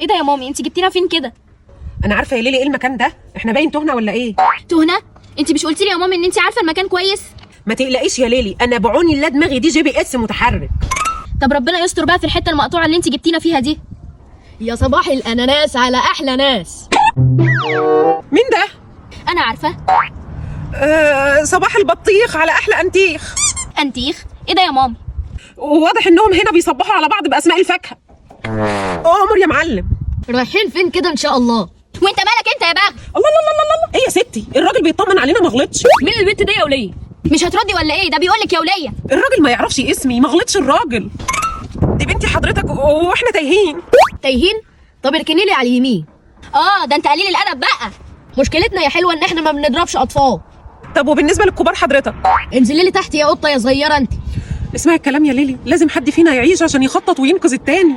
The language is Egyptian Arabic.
ايه ده يا مامي؟ انت جبتينا فين كده؟ انا عارفه يا ليلي ايه المكان ده؟ احنا باين تهنا ولا ايه؟ تهنا؟ انت مش قلتي لي يا مامي ان انت عارفه المكان كويس؟ ما تقلقيش يا ليلي، انا بعون الله دماغي دي GPS متحرك. طب ربنا يستر بقى في الحتة المقطوعة اللي انت جبتينا فيها دي. يا صباح الاناناس على احلى ناس. مين ده؟ انا عارفه. صباح البطيخ على احلى انتيخ. انتيخ؟ ايه ده يا مامي؟ وواضح انهم هنا بيصبحوا على بعض باسماء الفاكهة. امر يا معلم. رايحين فين كده ان شاء الله؟ وانت مالك انت يا بغل؟ الله الله الله الله الله، ايه يا ستي؟ الراجل بيطمن علينا ما غلطش. مين البنت دي يا وليه؟ مش هتردي ولا ايه؟ ده بيقول لك يا وليه. الراجل ما يعرفش اسمي، ما غلطش الراجل. دي بنتي حضرتك واحنا تايهين. تايهين؟ طب اركني لي على اليمين. اه ده انت قليل الادب بقى. مشكلتنا يا حلوة ان احنا ما بنضربش اطفال. طب وبالنسبة للكبار حضرتك؟ انزلي لي تحت يا قطة يا صغيرة انت. اسمعي الكلام يا ليلي، لازم حد فينا يعيش عشان يخطط وينقذ التاني.